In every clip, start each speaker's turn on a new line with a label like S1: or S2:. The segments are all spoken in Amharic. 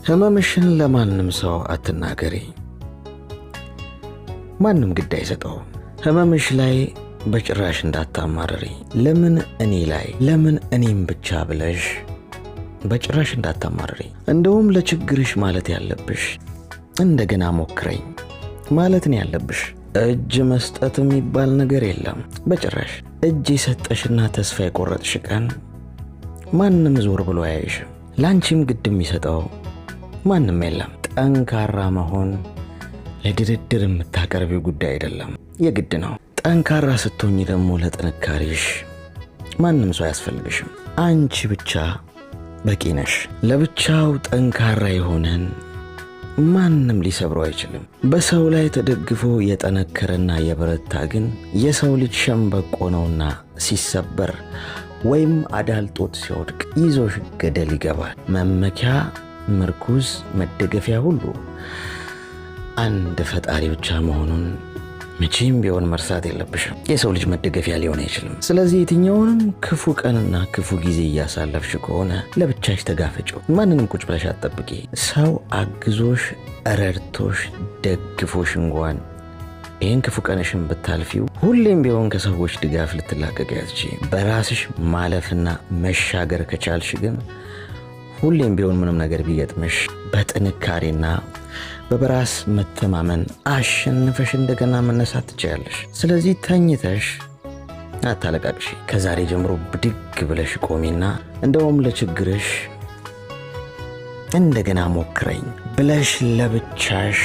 S1: ህመምሽን ለማንም ሰው አትናገሪ። ማንም ግድ አይሰጠውም። ህመምሽ ላይ በጭራሽ እንዳታማርሪ። ለምን እኔ ላይ፣ ለምን እኔም ብቻ ብለሽ በጭራሽ እንዳታማርሪ። እንደውም ለችግርሽ ማለት ያለብሽ እንደገና ሞክረኝ ማለት ነው ያለብሽ። እጅ መስጠት የሚባል ነገር የለም በጭራሽ። እጅ የሰጠሽና ተስፋ የቆረጥሽ ቀን ማንም ዞር ብሎ አያይሽም። ለአንቺም ግድ የሚሰጠው ማንም የለም። ጠንካራ መሆን ለድርድር የምታቀርቢው ጉዳይ አይደለም፣ የግድ ነው። ጠንካራ ስትሆኚ ደግሞ ለጥንካሬሽ ማንም ሰው አያስፈልግሽም። አንቺ ብቻ በቂ ነሽ። ለብቻው ጠንካራ የሆነን ማንም ሊሰብረው አይችልም። በሰው ላይ ተደግፎ የጠነከረና የበረታ ግን የሰው ልጅ ሸምበቆ ነውና ሲሰበር ወይም አዳልጦት ሲወድቅ ይዞሽ ገደል ይገባል። መመኪያ፣ ምርኩዝ፣ መደገፊያ ሁሉ አንድ ፈጣሪ ብቻ መሆኑን መቼም ቢሆን መርሳት የለብሽም። የሰው ልጅ መደገፊያ ሊሆን አይችልም። ስለዚህ የትኛውንም ክፉ ቀንና ክፉ ጊዜ እያሳለፍሽ ከሆነ ለብቻሽ ተጋፈጪው። ማንንም ቁጭ ብለሽ አትጠብቂ። ሰው አግዞሽ፣ ረድቶሽ፣ ደግፎሽ እንኳን ይህን ክፉ ቀንሽን ብታልፊው ሁሌም ቢሆን ከሰዎች ድጋፍ ልትላቀቂ አትችይም። በራስሽ ማለፍና መሻገር ከቻልሽ ግን ሁሌም ቢሆን ምንም ነገር ቢገጥምሽ በጥንካሬና በበራስ መተማመን አሸንፈሽ እንደገና መነሳት ትችያለሽ። ስለዚህ ተኝተሽ አታለቃቅሺ። ከዛሬ ጀምሮ ብድግ ብለሽ ቆሚና እንደውም ለችግርሽ እንደገና ሞክረኝ ብለሽ ለብቻሽ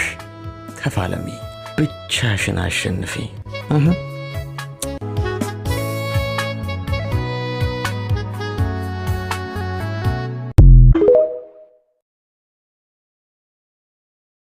S1: ተፋለሚ። ብቻሽን አሸንፊ።